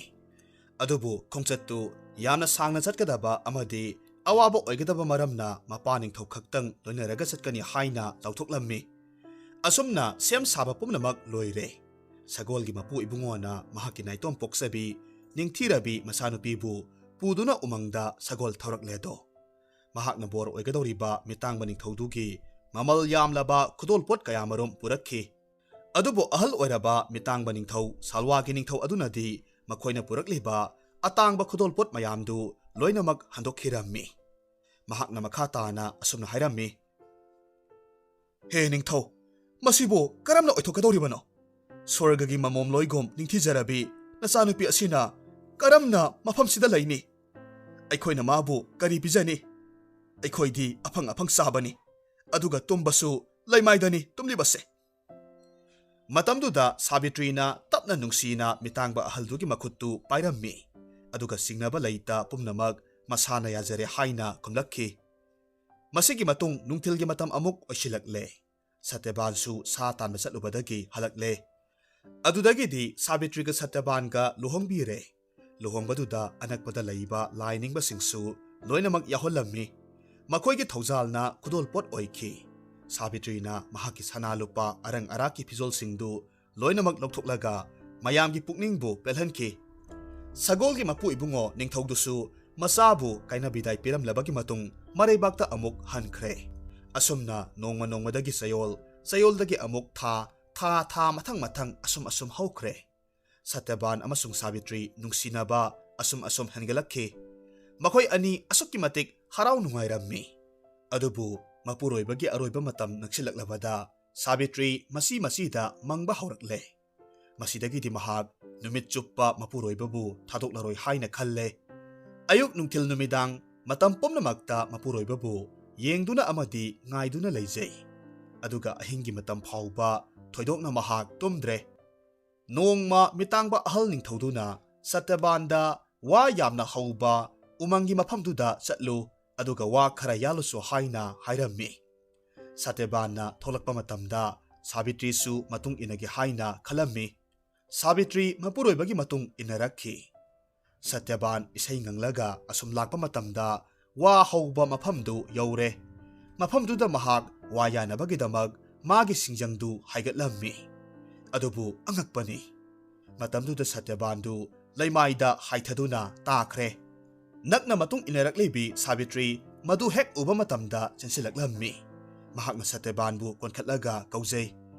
ꯑꯗꯨꯕꯨ ꯈꯣꯡꯆꯠꯇꯨ ꯌꯥꯝꯅ ꯁꯥꯡꯅ ꯆꯠꯀꯗꯕ ꯑꯃꯗꯤ ꯑꯋꯥꯕ ꯑꯣꯏꯒꯗꯕ ꯃꯔꯝꯅ ꯃꯄꯥ ꯅꯤꯡꯊꯧ ꯈꯛꯇꯪ ꯂꯣꯏꯅꯔꯒ ꯆꯠꯀꯅꯤ ꯍꯥꯏꯅ ꯂꯥꯎꯊꯣꯛꯂꯝꯃꯤ꯫ ꯑꯁꯨꯝꯅ ꯁꯦꯝ ꯁꯥꯕ ꯄꯨꯝꯅꯃꯛ ꯂꯣꯏꯔꯦ꯫ ꯁꯒꯣꯜꯒꯤ ꯃꯄꯨ ꯏꯕꯨꯡꯉꯣꯅ ꯃꯍꯥꯛꯀꯤ ꯅꯥꯏꯇꯣꯝ ꯄꯣꯛꯆꯕꯤ ꯅꯤꯡꯊꯤꯔꯕꯤ ꯃꯆꯥꯅꯨꯄꯤꯕꯨ ꯄꯨꯗꯨꯅ ꯎꯃꯪꯗ ꯁꯒꯣꯜ ꯊꯧꯔꯛꯂꯦꯗꯣ꯫ ꯃꯍꯥꯛꯅ ꯕꯣꯔ ꯑꯣꯏꯒꯗꯧꯔꯤꯕ ꯃꯤꯇꯥꯡꯕ ꯅꯤꯡꯊꯧꯗꯨꯒꯤ ꯃꯃꯜ ꯌꯥꯝꯂꯕ ꯈꯨꯗꯣꯜꯄꯣꯠ ꯀꯌꯥꯃꯔꯨꯝ ꯄꯨꯔꯛꯈꯤ꯫ ꯑꯗꯨꯕꯨ ꯑꯍꯜ ꯑꯣꯏꯔꯕ ꯃꯤꯇꯥꯡꯕ ꯅꯤꯡꯊꯧ ꯁꯥꯜꯋꯥꯒꯤ ꯅꯤꯡꯊꯧ ꯑꯗꯨꯅꯗꯤ ꯃꯈꯣꯏꯅ ꯄꯨꯔꯛꯂꯤꯕ ꯑꯇꯥꯡꯕ ꯈꯨꯗꯣꯜꯄꯣꯠ ꯃꯌꯥꯝꯗꯨ ꯂꯣꯏꯅꯃꯛ ꯍꯟꯗꯣꯛꯈꯤꯔꯝꯃꯤ꯫ ꯃꯍꯥꯛꯅ ꯃꯈꯥ ꯇꯥꯅ ꯑꯁꯨꯝꯅ ꯍꯥꯏꯔꯝꯃꯤ, "ꯍꯦ ꯅꯤꯡꯊꯧ, ꯃꯁꯤꯕꯨ ꯀꯔꯝꯅ ꯑꯣꯏꯊꯣꯛꯀꯗꯧꯔꯤꯕꯅꯣ? ꯁ꯭ꯋꯔꯒꯒꯤ ꯃꯃꯣꯝꯂꯣꯏꯒꯨꯝ ꯅꯤꯡꯊꯤꯖꯔꯕꯤ ꯅꯆꯥꯅꯨꯄꯤ ꯑꯁꯤꯅ ꯀꯔꯝꯅ ꯃꯐꯝꯁꯤꯗ ꯂꯩꯅꯤ? ꯑꯩꯈꯣꯏꯅ ꯃꯥꯕꯨ ꯀꯔꯤ ꯄꯤꯖꯅꯤ? ꯑꯩꯈꯣꯏꯗꯤ ꯑꯐꯪ ꯑꯐꯪ ꯆꯥꯕꯅꯤ, ꯑꯗꯨꯒ ꯇꯨꯝꯕꯁꯨ ꯂꯩꯃꯥꯏꯗꯅꯤ ꯇꯨꯝꯂꯤꯕꯁꯦ"꯫ ꯃꯇꯝꯗꯨꯗ ꯁꯥꯕꯤꯇ꯭ꯔꯤꯅ ꯇꯞꯅ ꯅꯨꯡꯁꯤꯅ ꯃꯤꯇꯥꯡꯕ ꯑꯍꯜꯗꯨꯒꯤ ꯃꯈꯨꯠꯇꯨ ꯄꯥꯏꯔꯝꯃꯤ, ꯑꯗꯨꯒ ꯆꯤꯡꯅꯕ ꯂꯩꯇ ꯄꯨꯝꯅꯃꯛ ꯃꯁꯥꯅ ꯌꯥꯖꯔꯦ ꯍꯥꯏꯅ ꯈꯨꯝꯂꯛꯈꯤ꯫ ꯃꯁꯤꯒꯤ ꯃꯇꯨꯡ ꯅꯨꯡꯊꯤꯜꯒꯤ ꯃꯇꯝ ꯑꯃꯨꯛ ꯑꯣꯏꯁꯤꯜꯂꯛꯂꯦ꯫ ꯁꯇ꯭ꯌꯕꯥꯟꯁꯨ ꯁꯥ ꯇꯥꯟꯕ ꯆꯠꯂꯨꯕꯗꯒꯤ ꯍꯜꯂꯛꯂꯦ꯫ ꯑꯗꯨꯗꯒꯤꯗꯤ ꯁꯥꯕꯤꯇ꯭ꯔꯤꯒ ꯁꯇ꯭ꯌꯕꯥꯟꯒ ꯂꯨꯍꯣꯡꯕꯤꯔꯦ꯫ ꯂꯨꯍꯣꯡꯕꯗꯨꯗ ꯑꯅꯛꯄꯗ ꯂꯩꯕ ꯂꯥꯏ ꯅꯤꯡꯕꯁꯤꯡꯁꯨ ꯂꯣꯏꯅꯃꯛ ꯌꯥꯎꯍꯜꯂꯝꯃꯤ꯫ ꯃꯈꯣꯏꯒꯤ ꯊꯧꯖꯥꯜꯅ ꯈꯨꯗꯣꯜꯄꯣꯠ ꯑꯣꯏꯈꯤ꯫ ꯁꯥꯕꯤꯇ꯭ꯔꯤꯅ ꯃꯍꯥꯛꯀꯤ ꯁꯅꯥ ꯂꯨꯄꯥ ꯑꯔꯪ ꯑꯔꯥꯛꯀꯤ ꯐꯤꯖꯣꯜꯁꯤꯡꯗꯨ ꯂꯣꯏꯅꯃꯛ ꯂꯧꯊꯣꯛꯂꯒ ꯃꯌꯥꯝꯒꯤ ꯄꯨꯛꯅꯤꯡꯕꯨ ꯄꯦꯜꯍꯟꯈꯤ꯫ ꯁꯒꯣꯜꯒꯤ ꯃꯄꯨ ꯏꯕꯨꯡꯉꯣ ꯅꯤꯡꯊꯧꯗꯨꯁꯨ ꯃꯆꯥꯕꯨ ꯀꯥꯏꯅ ꯕꯤꯗꯥꯏ ꯄꯤꯔꯝꯂꯕꯒꯤ ꯃꯇꯨꯡ ꯃꯔꯩꯕꯥꯛꯇ ꯑꯃꯨꯛ ꯍꯟꯈ꯭ꯔꯦ꯫ ꯑꯁꯨꯝꯅ ꯅꯣꯡꯃ ꯅꯣꯡꯃꯗꯒꯤ ꯆꯌꯣꯜ, ꯆꯌꯣꯜꯗꯒꯤ ꯑꯃꯨꯛ ꯊꯥ, ꯊꯥ, ꯊꯥ ꯃꯊꯪ ꯃꯊꯪ ꯑꯁꯨꯝ ꯑꯁꯨꯝ ꯍꯧꯈ꯭ꯔꯦ꯫ ꯁꯇ꯭ꯌꯕꯥꯟ ꯑꯃꯁꯨꯡ ꯁꯥꯕꯤꯇ꯭ꯔꯤ ꯅꯨꯡꯁꯤꯅꯕ ꯑꯁꯨꯝ ꯑꯁꯨꯝ ꯍꯦꯟꯒꯠꯂꯛꯈꯤ꯫ ꯃꯈꯣꯏ ꯑꯅꯤ ꯑꯁꯨꯛꯀꯤ ꯃꯇꯤꯛ ꯍꯔꯥꯎ ꯅꯨꯡꯉꯥꯏꯔꯝꯃꯤ꯫ ꯑꯗꯨꯕꯨ ꯃꯄꯨꯔꯣꯏꯕꯒꯤ ꯑꯔꯣꯏꯕ ꯃꯇꯝ ꯅꯛꯁꯤꯜꯂꯛꯂꯕꯗ ꯁꯥꯕꯤꯇ꯭ꯔꯤ ꯃꯆꯤ ꯃꯆꯤꯗ ꯃꯪꯕ ꯍꯧꯔꯛꯂꯦ꯫ ꯃꯁꯤꯗꯒꯤꯗꯤ ꯃꯍꯥꯛ ꯅꯨꯃꯤꯠ ꯆꯨꯞꯄ ꯃꯄꯨꯔꯣꯏꯕꯕꯨ ꯊꯥꯗꯣꯛꯂꯔꯣꯏ ꯍꯥꯏꯅ ꯈꯜꯂꯦ꯫ ꯑꯌꯨꯛ, ꯅꯨꯡꯊꯤꯜ, ꯅꯨꯃꯤꯗꯥꯡ ꯃꯇꯝ ꯄꯨꯝꯅꯃꯛꯇ ꯃꯄꯨꯔꯣꯏꯕꯕꯨ ꯌꯦꯡꯗꯨꯅ ꯑꯃꯗꯤ ꯉꯥꯏꯗꯨꯅ ꯂꯩꯖꯩ꯫ ꯑꯗꯨꯒ ꯑꯍꯤꯡꯒꯤ ꯃꯇꯝ ꯐꯥꯎꯕ ꯊꯣꯏꯗꯣꯛꯅ ꯃꯍꯥꯛ ꯇꯨꯝꯗ꯭ꯔꯦ꯫ ꯅꯣꯡꯃ ꯃꯤꯇꯥꯡꯕ ꯑꯍꯜ ꯅꯤꯡꯊꯧꯗꯨꯅ ꯁꯇ꯭ꯌꯕꯥꯟꯗ ꯋꯥ ꯌꯥꯝꯅ ꯍꯧꯕ ꯎꯃꯪꯒꯤ ꯃꯐꯝꯗꯨꯗ ꯆꯠꯂꯨ, ꯑꯗꯨꯒ ꯋꯥ ꯈꯔ ꯌꯥꯜꯂꯨꯁꯨ ꯍꯥꯏꯅ ꯍꯥꯏꯔꯝꯃꯤ꯫ ꯁꯇ꯭ꯌꯕꯥꯟꯅ ꯊꯣꯛꯂꯛꯄ ꯃꯇꯝꯗ ꯁꯥꯕꯤꯇ꯭ꯔꯤꯁꯨ ꯃꯇꯨꯡ ꯏꯟꯅꯒꯦ ꯍꯥꯏꯅ ꯈꯜꯂꯝꯃꯤ꯫ ꯁꯥꯕꯤꯇ꯭ꯔꯤ ꯃꯄꯨꯔꯣꯏꯕꯒꯤ ꯃꯇꯨꯡ ꯏꯟꯅꯔꯛꯈꯤ꯫ ꯁꯇ꯭ꯌꯕꯥꯟ ꯏꯁꯩ ꯉꯪꯂꯒ ꯑꯁꯨꯝ ꯂꯥꯛꯄ ꯃꯇꯝꯗ ꯋꯥ ꯍꯧꯕ ꯃꯐꯝꯗꯨ ꯌꯧꯔꯦ꯫ ꯃꯐꯝꯗꯨꯗ ꯃꯍꯥꯛ ꯋꯥ ꯌꯥꯅꯕꯒꯤꯗꯃꯛ ꯃꯥꯒꯤ ꯁꯤꯡꯖꯪꯗꯨ ꯍꯥꯏꯒꯠꯂꯝꯃꯤ꯫ ꯑꯗꯨꯕꯨ ꯑꯉꯛꯄꯅꯤ, ꯃꯇꯝꯗꯨꯗ ꯁꯇ꯭ꯌꯕꯥꯟꯗꯨ ꯂꯩꯃꯥꯏꯗ ꯍꯥꯏꯊꯗꯨꯅ ꯇꯥꯈ꯭ꯔꯦ꯫ ꯅꯛꯅ ꯃꯇꯨꯡ ꯏꯟꯅꯔꯛꯂꯤꯕꯤ ꯁꯥꯕꯤꯇ꯭ꯔꯤ ꯃꯗꯨ ꯍꯦꯛ ꯎꯕ ꯃꯇꯝꯗ ꯆꯦꯟꯁꯤꯜꯂꯛꯂꯝꯃꯤ꯫ ꯃꯍꯥꯛꯅ ꯁꯇ꯭ꯌꯕꯥꯟꯕꯨ ꯀꯣꯟꯈꯠꯂꯒ ꯀꯧꯖꯩ꯫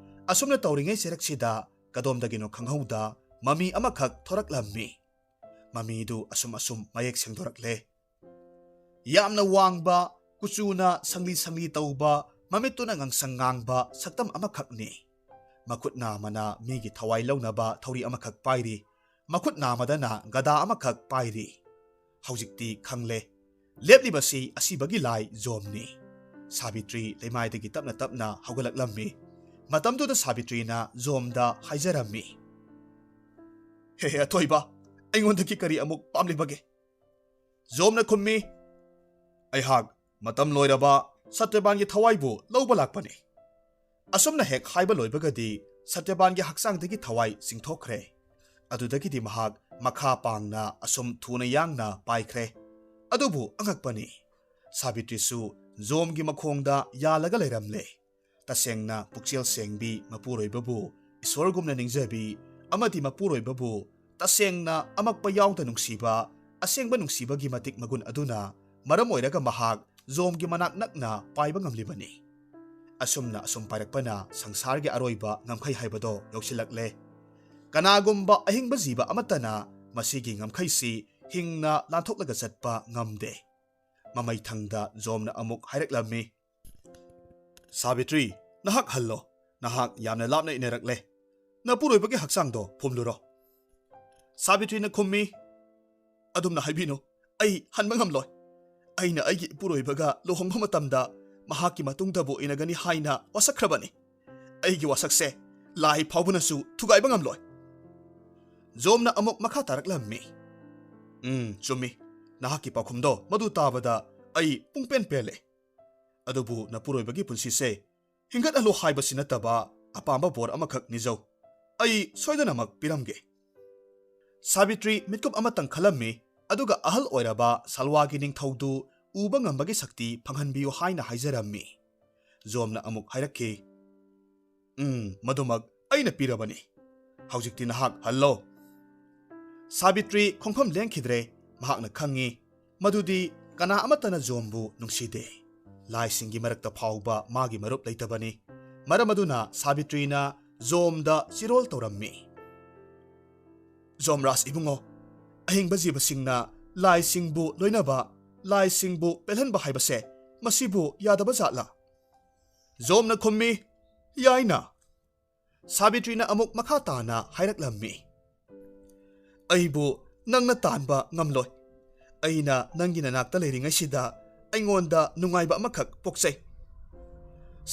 ꯑꯁꯨꯝꯅ ꯇꯧꯔꯤꯉꯩ ꯆꯩꯔꯛꯁꯤꯗ ꯀꯗꯣꯝꯗꯒꯤꯅꯣ ꯈꯪꯍꯧꯗ ꯃꯃꯤ ꯑꯃꯈꯛ ꯊꯣꯔꯛꯂꯝꯃꯤ꯫ ꯃꯃꯤꯗꯨ ꯑꯁꯨꯝ ꯑꯁꯨꯝ ꯃꯌꯦꯛ ꯁꯦꯡꯗꯣꯔꯛꯂꯦ꯫ ꯌꯥꯝꯅ ꯋꯥꯡꯕ, ꯀꯨꯆꯨꯅ ꯁꯪꯂꯤ ꯁꯪꯂꯤ ꯇꯧꯕ, ꯃꯃꯤꯠꯇꯨꯅ ꯉꯥꯡꯁꯪ ꯉꯥꯡꯕ ꯁꯛꯇꯝ ꯑꯃꯈꯛꯅꯤ꯫ ꯃꯈꯨꯠ ꯅꯥꯝꯃꯅ ꯃꯤꯒꯤ ꯊꯋꯥꯏ ꯂꯧꯅꯕ ꯊꯧꯔꯤ ꯑꯃꯈꯛ ꯄꯥꯏꯔꯤ꯫ ꯃꯈꯨꯠ ꯅꯥꯝꯃꯗꯅ ꯒꯗꯥ ꯑꯃꯈꯛ ꯄꯥꯏꯔꯤ꯫ ꯍꯧꯖꯤꯛꯇꯤ ꯈꯪꯂꯦ꯫ ꯂꯦꯞꯂꯤꯕꯁꯤ ꯑꯁꯤꯕꯒꯤ ꯂꯥꯏ ꯖꯣꯝꯅꯤ꯫ ꯁꯥꯕꯤꯇ꯭ꯔꯤ ꯂꯩꯃꯥꯏꯗꯒꯤ ꯇꯞꯅ ꯇꯞꯅ ꯍꯧꯒꯠꯂꯛꯂꯝꯃꯤ꯫ ꯃꯇꯝꯗꯨꯗ ꯁꯥꯕꯤꯇ꯭ꯔꯤꯅ ꯖꯣꯝꯗ ꯍꯥꯏꯖꯔꯝꯃꯤ, "ꯍꯦ, ꯍꯦ, ꯑꯊꯣꯏꯕ, ꯑꯩꯉꯣꯟꯗꯒꯤ ꯀꯔꯤ ꯑꯃꯨꯛ ꯄꯥꯝꯂꯤꯕꯒꯦ?" ꯖꯣꯝꯅ ꯈꯨꯝꯃꯤ, "ꯑꯩꯍꯥꯛ ꯃꯇꯝ ꯂꯣꯏꯔꯕ ꯁꯇ꯭ꯌꯕꯥꯟꯒꯤ ꯊꯋꯥꯏꯕꯨ ꯂꯧꯕ ꯂꯥꯛꯄꯅꯤ꯫" ꯑꯁꯨꯝꯅ ꯍꯦꯛ ꯍꯥꯏꯕ ꯂꯣꯏꯕꯒꯗꯤ ꯁꯇ꯭ꯌꯕꯥꯟꯒꯤ ꯍꯛꯆꯥꯡꯗꯒꯤ ꯊꯋꯥꯏ ꯆꯤꯡꯊꯣꯛꯈ꯭ꯔꯦ꯫ ꯑꯗꯨꯗꯒꯤꯗꯤ ꯃꯍꯥꯛ ꯃꯈꯥ ꯄꯥꯡꯅ ꯑꯁꯨꯝ ꯊꯨꯅ ꯌꯥꯡꯅ ꯄꯥꯏꯈ꯭ꯔꯦ꯫ ꯑꯗꯨꯕꯨ ꯑꯉꯛꯄꯅꯤ, ꯁꯥꯕꯤꯇ꯭ꯔꯤꯁꯨ ꯖꯣꯝꯒꯤ ꯃꯈꯣꯡꯗ ꯌꯥꯜꯂꯒ ꯂꯩꯔꯝꯂꯦ꯫ ꯇꯁꯦꯡꯅ ꯄꯨꯛꯆꯦꯜ ꯁꯦꯡꯕꯤ ꯃꯄꯨꯔꯣꯏꯕꯕꯨ ꯏꯁꯣꯔꯒꯨꯝꯅ ꯅꯤꯡꯖꯕꯤ ꯑꯃꯗꯤ ꯃꯄꯨꯔꯣꯏꯕꯕꯨ ꯇꯁꯦꯡꯅ ꯑꯃꯛꯄ ꯌꯥꯎꯗ ꯅꯨꯡꯁꯤꯕ, ꯑꯁꯦꯡꯕ ꯅꯨꯡꯁꯤꯕꯒꯤ ꯃꯇꯤꯛ ꯃꯒꯨꯟ ꯑꯗꯨꯅ ꯃꯔꯝ ꯑꯣꯏꯔꯒ ꯃꯍꯥꯛ ꯖꯣꯝꯒꯤ ꯃꯅꯥꯛ ꯅꯛꯅ ꯄꯥꯏꯕ ꯉꯝꯂꯤꯕꯅꯤ꯫ ꯑꯁꯨꯝꯅ ꯑꯁꯨꯝ ꯄꯥꯏꯔꯛꯄꯅ ꯁꯪꯁꯥꯔꯒꯤ ꯑꯔꯣꯏꯕ ꯉꯝꯈꯩ ꯍꯥꯏꯕꯗꯣ ꯌꯧꯁꯤꯜꯂꯛꯂꯦ꯫ ꯀꯅꯥꯒꯨꯝꯕ ꯑꯍꯤꯡꯕ ꯖꯤꯕ ꯑꯃꯠꯇꯅ ꯃꯁꯤꯒꯤ ꯉꯝꯈꯩꯁꯤ ꯍꯤꯡꯅ ꯂꯥꯟꯊꯣꯛꯂꯒ ꯆꯠꯄ ꯉꯝꯗꯦ꯫ ꯃꯃꯩ ꯊꯪꯗ ꯖꯣꯝꯅ ꯑꯃꯨꯛ ꯍꯥꯏꯔꯛꯂꯝꯃꯤ, "ꯁꯥꯕꯤꯇ꯭ꯔꯤ, ꯅꯍꯥꯛ ꯍꯜꯂꯣ꯫ ꯅꯍꯥꯛ ꯌꯥꯝꯅ ꯂꯥꯞꯅ ꯏꯟꯅꯔꯛꯂꯦ꯫ ꯅꯄꯨꯔꯣꯏꯕꯒꯤ ꯍꯛꯆꯥꯡꯗꯣ ꯐꯨꯝꯂꯨꯔꯣ꯫" ꯁꯥꯕꯤꯇ꯭ꯔꯤꯅ ꯈꯨꯝꯃꯤ, "ꯑꯗꯨꯝꯅ ꯍꯥꯏꯕꯤꯅꯨ, ꯑꯩ ꯍꯟꯕ ꯉꯝꯂꯣꯏ꯫ ꯑꯩꯅ ꯑꯩꯒꯤ ꯏꯄꯨꯔꯣꯏꯕꯒ ꯂꯨꯍꯣꯡꯕ ꯃꯇꯝꯗ ꯃꯍꯥꯛꯀꯤ ꯃꯇꯨꯡꯗꯕꯨ ꯏꯟꯅꯒꯅꯤ ꯍꯥꯏꯅ ꯋꯥꯁꯛꯈ꯭ꯔꯕꯅꯤ꯫ ꯑꯩꯒꯤ ꯋꯥꯁꯛꯁꯦ ꯂꯥꯏ ꯐꯥꯎꯕꯅꯁꯨ ꯊꯨꯒꯥꯏꯕ ꯉꯝꯂꯣꯏ꯫" ꯖꯣꯝꯅ ꯑꯃꯨꯛ ꯃꯈꯥ ꯇꯥꯔꯛꯂꯝꯃꯤ, "ꯎꯝ, ꯆꯨꯝꯃꯤ꯫ ꯅꯍꯥꯛꯀꯤ ꯄꯥꯎꯈꯨꯝꯗꯣ ꯃꯗꯨ ꯇꯥꯕꯗ ꯑꯩ ꯄꯨꯡꯄꯦꯟ ꯄꯦꯜꯂꯦ꯫ ꯑꯗꯨꯕꯨ ꯅꯄꯨꯔꯣꯏꯕꯒꯤ ꯄꯨꯟꯁꯤꯁꯦ ꯍꯤꯡꯒꯠꯍꯜꯂꯨ ꯍꯥꯏꯕꯁꯤ ꯅꯠꯇꯕ ꯑꯄꯥꯝꯕ ꯕꯣꯔ ꯑꯃꯈꯛ ꯅꯤꯖꯧ꯫ ꯑꯩ ꯁꯣꯏꯗꯅꯃꯛ ꯄꯤꯔꯝꯒꯦ꯫" ꯁꯥꯕꯤꯇ꯭ꯔꯤ ꯃꯤꯠꯀꯨꯞ ꯑꯃꯇꯪ ꯈꯜꯂꯝꯃꯤ, ꯑꯗꯨꯒ ꯑꯍꯜ ꯑꯣꯏꯔꯕ ꯁꯜꯋꯥꯒꯤ ꯅꯤꯡꯊꯧꯗꯨ ꯎꯕ ꯉꯝꯕꯒꯤ ꯁꯛꯇꯤ ꯐꯪꯍꯟꯕꯤꯌꯨ ꯍꯥꯏꯅ ꯍꯥꯏꯖꯔꯝꯃꯤ꯫ ꯖꯣꯝꯅ ꯑꯃꯨꯛ ꯍꯥꯏꯔꯛꯈꯤ, "ꯎꯝ, ꯃꯗꯨꯃꯛ ꯑꯩꯅ ꯄꯤꯔꯕꯅꯤ꯫ ꯍꯧꯖꯤꯛꯇꯤ ꯅꯍꯥꯛ ꯍꯜꯂꯣ꯫" ꯁꯥꯕꯤꯇ꯭ꯔꯤ ꯈꯣꯡꯐꯝ ꯂꯦꯡꯈꯤꯗ꯭ꯔꯦ꯫ ꯃꯍꯥꯛꯅ ꯈꯪꯉꯤ ꯃꯗꯨꯗꯤ ꯀꯅꯥ ꯑꯃꯠꯇꯅ ꯖꯣꯝꯕꯨ ꯅꯨꯡꯁꯤꯗꯦ꯫ ꯂꯥꯏꯁꯤꯡꯒꯤ ꯃꯔꯛꯇ ꯐꯥꯎꯕ ꯃꯥꯒꯤ ꯃꯔꯨꯞ ꯂꯩꯇꯕꯅꯤ꯫ ꯃꯔꯝ ꯑꯗꯨꯅ ꯁꯥꯕꯤꯇ꯭ꯔꯤꯅ ꯖꯣꯝꯗ ꯆꯤꯔꯣꯜ ꯇꯧꯔꯝꯃꯤ꯫ "ꯖꯣꯝꯔꯥꯖ ꯏꯕꯨꯡꯉꯣ, ꯑꯍꯤꯡꯕ ꯖꯤꯕꯁꯤꯡꯅ ꯂꯥꯏꯁꯤꯡꯕꯨ ꯂꯣꯏꯅꯕ, ꯂꯥꯏꯁꯤꯡꯕꯨ ꯄꯦꯜꯍꯟꯕ ꯍꯥꯏꯕꯁꯦ ꯃꯁꯤꯕꯨ ꯌꯥꯗꯕ ꯖꯥꯠꯂꯥ?" ꯖꯣꯝꯅ ꯈꯨꯝꯃꯤ, "ꯌꯥꯏꯅ꯫" ꯁꯥꯕꯤꯇ꯭ꯔꯤꯅ ꯑꯃꯨꯛ ꯃꯈꯥ ꯇꯥꯅ ꯍꯥꯏꯔꯛꯂꯝꯃꯤ, "ꯑꯩꯕꯨ ꯅꯪꯅ ꯇꯥꯟꯕ ꯉꯝꯂꯣꯏ꯫ ꯑꯩꯅ ꯅꯪꯒꯤ ꯅꯅꯥꯛꯇ ꯂꯩꯔꯤꯉꯩꯁꯤꯗ ꯑꯩꯉꯣꯟꯗ ꯅꯨꯡꯉꯥꯏꯕ ꯑꯃꯈꯛ ꯄꯣꯛꯆꯩ꯫"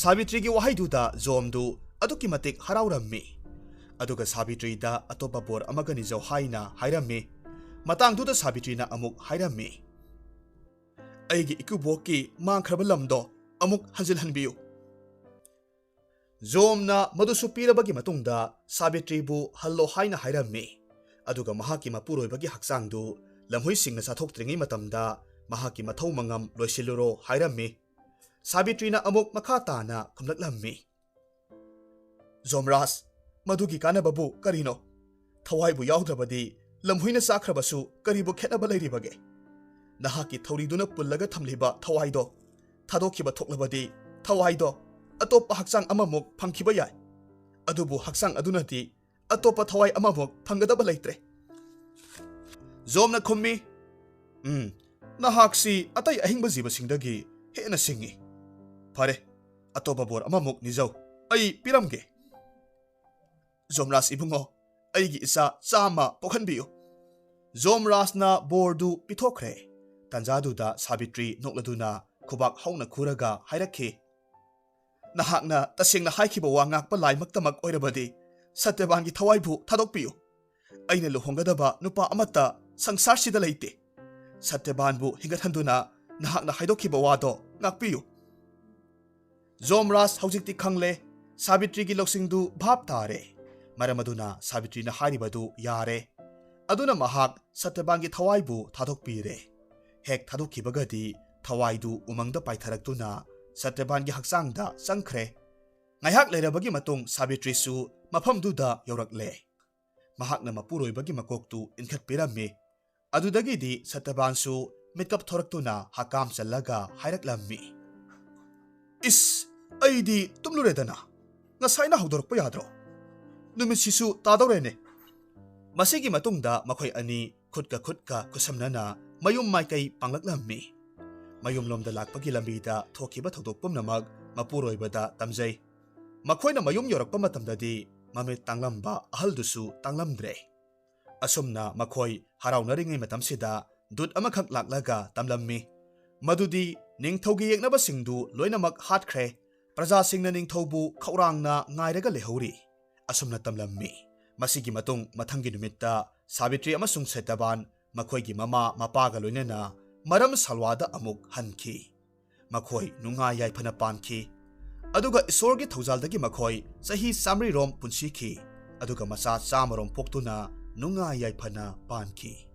ꯁꯥꯕꯤꯇ꯭ꯔꯤꯒꯤ ꯋꯥꯍꯩꯗꯨꯗ ꯖꯣꯝꯗꯨ ꯑꯗꯨꯛꯀꯤ ꯃꯇꯤꯛ ꯍꯔꯥꯎꯔꯝꯃꯤ꯫ ꯑꯗꯨꯒ ꯁꯥꯕꯤꯇ꯭ꯔꯤꯗ ꯑꯇꯣꯞꯄ ꯕꯣꯔ ꯑꯃꯒ ꯅꯤꯖꯧ ꯍꯥꯏꯅ ꯍꯥꯏꯔꯝꯃꯤ꯫ ꯃꯇꯥꯡꯗꯨꯗ ꯁꯥꯕꯤꯇ꯭ꯔꯤꯅ ꯑꯃꯨꯛ ꯍꯥꯏꯔꯝꯃꯤ, "ꯑꯩꯒꯤ ꯏꯀꯨꯕꯣꯛꯀꯤ ꯃꯥꯡꯈ꯭ꯔꯕ ꯂꯝꯗꯣ ꯑꯃꯨꯛ ꯍꯟꯖꯤꯜꯍꯟꯕꯤꯌꯨ꯫" ꯖꯣꯝꯅ ꯃꯗꯨꯁꯨ ꯄꯤꯔꯕꯒꯤ ꯃꯇꯨꯡꯗ ꯁꯥꯕꯤꯇ꯭ꯔꯤꯕꯨ ꯍꯜꯂꯣ ꯍꯥꯏꯅ ꯍꯥꯏꯔꯝꯃꯤ꯫ ꯑꯗꯨꯒ ꯃꯍꯥꯛꯀꯤ ꯃꯄꯨꯔꯣꯏꯕꯒꯤ ꯍꯛꯆꯥꯡꯗꯨ ꯂꯝꯍꯨꯏꯁꯤꯡꯅ ꯆꯥꯊꯣꯛꯇ꯭ꯔꯤꯉꯩ ꯃꯇꯝꯗ ꯃꯍꯥꯛꯀꯤ ꯃꯊꯧ ꯃꯉꯝ ꯂꯣꯏꯁꯤꯜꯂꯨꯔꯣ ꯍꯥꯏꯔꯝꯃꯤ꯫ ꯁꯥꯕꯤꯇ꯭ꯔꯤꯅ ꯑꯃꯨꯛ ꯃꯈꯥ ꯇꯥꯅ ꯈꯨꯝꯂꯛꯂꯝꯃꯤ, "ꯖꯣꯝꯔꯥꯖ, ꯃꯗꯨꯒꯤ ꯀꯥꯟꯅꯕꯕꯨ ꯀꯔꯤꯅꯣ? ꯊꯋꯥꯏꯕꯨ ꯌꯥꯎꯗ꯭ꯔꯕꯗꯤ ꯂꯝꯍꯨꯏꯅ ꯆꯥꯈ꯭ꯔꯕꯁꯨ ꯀꯔꯤꯕꯨ ꯈꯦꯠꯅꯕ ꯂꯩꯔꯤꯕꯒꯦ? ꯅꯍꯥꯛꯀꯤ ꯊꯧꯔꯤꯗꯨꯅ ꯄꯨꯜꯂꯒ ꯊꯝꯂꯤꯕ ꯊꯋꯥꯏꯗꯣ ꯊꯥꯗꯣꯛꯈꯤꯕ ꯊꯣꯛꯂꯕꯗꯤ ꯊꯋꯥꯏꯗꯣ ꯑꯇꯣꯞꯄ ꯍꯛꯆꯥꯡ ꯑꯃꯃꯨꯛ ꯐꯪꯈꯤꯕ ꯌꯥꯏ꯫ ꯑꯗꯨꯕꯨ ꯍꯛꯆꯥꯡ ꯑꯗꯨꯅꯗꯤ ꯑꯇꯣꯞꯄ ꯊꯋꯥꯏ ꯑꯃꯃꯨꯛ ꯐꯪꯒꯗꯕ ꯂꯩꯇ꯭ꯔꯦ꯫" ꯖꯣꯝꯅ ꯈꯨꯝꯃꯤ, "ꯎꯝ, ꯅꯍꯥꯛꯁꯤ ꯑꯇꯩ ꯑꯍꯤꯡꯕ ꯖꯤꯕꯁꯤꯡꯗꯒꯤ ꯍꯦꯟꯅ ꯁꯤꯡꯉꯤ꯫ ꯐꯔꯦ, ꯑꯇꯣꯞꯄ ꯕꯣꯔ ꯑꯃꯃꯨꯛ ꯅꯤꯖꯧ, ꯑꯩ ꯄꯤꯔꯝꯒꯦ꯫" "ꯖꯣꯝꯔꯥꯖ ꯏꯕꯨꯡꯉꯣ, ꯑꯩꯒꯤ ꯏꯆꯥ ꯆꯥꯝꯃ ꯄꯣꯛꯍꯟꯕꯤꯌꯨ꯫" ꯖꯣꯝꯔꯥꯖꯅ ꯕꯣꯔꯗꯨ ꯄꯤꯊꯣꯛꯈ꯭ꯔꯦ꯫ ꯇꯥꯟꯖꯥꯗꯨꯗ ꯁꯥꯕꯤꯇ꯭ꯔꯤ ꯅꯣꯛꯂꯗꯨꯅ ꯈꯨꯕꯥꯛ ꯍꯧꯅ ꯈꯨꯔꯒ ꯍꯥꯏꯔꯛꯈꯤ, "ꯅꯍꯥꯛꯅ ꯇꯁꯦꯡꯅ ꯍꯥꯏꯈꯤꯕ ꯋꯥ ꯉꯥꯛꯄ ꯂꯥꯏꯃꯛꯇꯃꯛ ꯑꯣꯏꯔꯕꯗꯤ ꯁꯇ꯭ꯌꯕꯥꯟꯒꯤ ꯊꯋꯥꯏꯕꯨ ꯊꯥꯗꯣꯛꯄꯤꯌꯨ꯫ ꯑꯩꯅ ꯂꯨꯍꯣꯡꯒꯗꯕ ꯅꯨꯄꯥ ꯑꯃꯠꯇ ꯁꯪꯁꯥꯔꯁꯤꯗ ꯂꯩꯇꯦ꯫ ꯁꯇ꯭ꯌꯕꯥꯟꯕꯨ ꯍꯤꯡꯒꯠꯍꯟꯗꯨꯅ ꯅꯍꯥꯛꯅ ꯍꯥꯏꯗꯣꯛꯈꯤꯕ ꯋꯥꯗꯣ ꯉꯥꯛꯄꯤꯌꯨ꯫" ꯖꯣꯝꯔꯥꯖ ꯍꯧꯖꯤꯛꯇꯤ ꯈꯪꯂꯦ, ꯁꯥꯕꯤꯇ꯭ꯔꯤꯒꯤ ꯂꯧꯁꯤꯡꯗꯨ ꯚꯥꯞ ꯇꯥꯔꯦ꯫ ꯃꯔꯝ ꯑꯗꯨꯅ ꯁꯥꯕꯤꯇ꯭ꯔꯤꯅ ꯍꯥꯏꯔꯤꯕꯗꯨ ꯌꯥꯔꯦ꯫ ꯑꯗꯨꯅ ꯃꯍꯥꯛ ꯁꯇ꯭ꯌꯕꯥꯟꯒꯤ ꯊꯋꯥꯏꯕꯨ ꯊꯥꯗꯣꯛꯄꯤꯔꯦ꯫ ꯍꯦꯛ ꯊꯥꯗꯣꯛꯈꯤꯕꯒꯗꯤ ꯊꯋꯥꯏꯗꯨ ꯎꯃꯪꯗ ꯄꯥꯏꯊꯔꯛꯇꯨꯅ ꯁꯇ꯭ꯌꯕꯥꯟꯒꯤ ꯍꯛꯆꯥꯡꯗ ꯆꯪꯈ꯭ꯔꯦ꯫ ꯉꯥꯏꯍꯥꯛ ꯂꯩꯔꯕꯒꯤ ꯃꯇꯨꯡ ꯁꯥꯕꯤꯇ꯭ꯔꯤꯁꯨ ꯃꯐꯝꯗꯨꯗ ꯌꯧꯔꯛꯂꯦ꯫ ꯃꯍꯥꯛꯅ ꯃꯄꯨꯔꯣꯏꯕꯒꯤ ꯃꯀꯣꯛꯇꯨ ꯏꯟꯈꯠꯄꯤꯔꯝꯃꯤ꯫ ꯑꯗꯨꯗꯒꯤꯗꯤ ꯁꯇ꯭ꯌꯕꯥꯟꯁꯨ ꯃꯤꯠꯀꯞ ꯊꯣꯔꯛꯇꯨꯅ ꯍꯀꯥꯝ ꯆꯜꯂꯒ ꯍꯥꯏꯔꯛꯂꯝꯃꯤ, "ꯏꯁ, ꯑꯩꯗꯤ ꯇꯨꯝꯂꯨꯔꯦꯗꯅ, ꯉꯁꯥꯏꯅ ꯍꯧꯗꯣꯔꯛꯄ ꯌꯥꯗ꯭ꯔꯣ? ꯅꯨꯃꯤꯠꯁꯤꯁꯨ ꯇꯥꯗꯧꯔꯦꯅꯦ"꯫ ꯃꯁꯤꯒꯤ ꯃꯇꯨꯡꯗ ꯃꯈꯣꯏ ꯑꯅꯤ ꯈꯨꯠꯀ ꯈꯨꯠꯀ ꯈꯨꯠꯁꯝꯅꯅ ꯃꯌꯨꯝ ꯃꯥꯏꯀꯩ ꯄꯥꯡꯂꯛꯂꯝꯃꯤ꯫ ꯃꯌꯨꯝꯂꯣꯝꯗ ꯂꯥꯛꯄꯒꯤ ꯂꯝꯕꯤꯗ ꯊꯣꯛꯈꯤꯕ ꯊꯧꯗꯣꯛ ꯄꯨꯝꯅꯃꯛ ꯃꯄꯨꯔꯣꯏꯕꯗ ꯇꯝꯖꯩ꯫ ꯃꯈꯣꯏꯅ ꯃꯌꯨꯝ ꯌꯧꯔꯛꯄ ꯃꯇꯝꯗꯗꯤ ꯃꯃꯤꯠ ꯇꯥꯡꯂꯝꯕ ꯑꯍꯜꯗꯨꯁꯨ ꯇꯥꯡꯂꯝꯗ꯭ꯔꯦ꯫ ꯑꯁꯨꯝꯅ ꯃꯈꯣꯏ ꯍꯔꯥꯎꯅꯔꯤꯉꯩ ꯃꯇꯝꯁꯤꯗ ꯗꯨꯠ ꯑꯃꯈꯛ ꯂꯥꯛꯂꯒ ꯇꯝꯂꯝꯃꯤ, ꯃꯗꯨꯗꯤ ꯅꯤꯡꯊꯧꯒꯤ ꯌꯦꯛꯅꯕꯁꯤꯡꯗꯨ ꯂꯣꯏꯅꯃꯛ ꯍꯥꯠꯈ꯭ꯔꯦ, ꯄ꯭ꯔꯖꯥꯁꯤꯡꯅ ꯅꯤꯡꯊꯧꯕꯨ ꯈꯧꯔꯥꯡꯅ ꯉꯥꯏꯔꯒ ꯂꯩꯍꯧꯔꯤ꯫ ꯑꯁꯨꯝꯅ ꯇꯝꯂꯝꯃꯤ꯫ ꯃꯁꯤꯒꯤ ꯃꯇꯨꯡ ꯃꯊꯪꯒꯤ ꯅꯨꯃꯤꯠꯇ ꯁꯥꯕꯤꯇ꯭ꯔꯤ ꯑꯃꯁꯨꯡ ꯁꯦꯇꯕꯥꯟ ꯃꯈꯣꯏꯒꯤ ꯃꯃꯥ ꯃꯄꯥꯒ ꯂꯣꯏꯅꯅ ꯃꯔꯝ ꯁꯥꯜꯋꯥꯗ ꯑꯃꯨꯛ ꯍꯟꯈꯤ꯫ ꯃꯈꯣꯏ ꯅꯨꯡꯉꯥꯏ ꯌꯥꯏꯐꯅ ꯄꯥꯟꯈꯤ꯫ ꯑꯗꯨꯒ ꯏꯁꯣꯔꯒꯤ ꯊꯧꯖꯥꯜꯗꯒꯤ ꯃꯈꯣꯏ ꯆꯍꯤ ꯆꯥꯃꯔꯤꯔꯣꯝ ꯄꯨꯟꯁꯤꯈꯤ꯫ ꯑꯗꯨꯒ ꯃꯆꯥ ꯆꯥꯝꯃꯔꯣꯝ ꯄꯣꯛꯇꯨꯅ ꯅꯨꯡꯉꯥꯏ ꯌꯥꯏꯐꯅ ꯄꯥꯟꯈꯤ꯫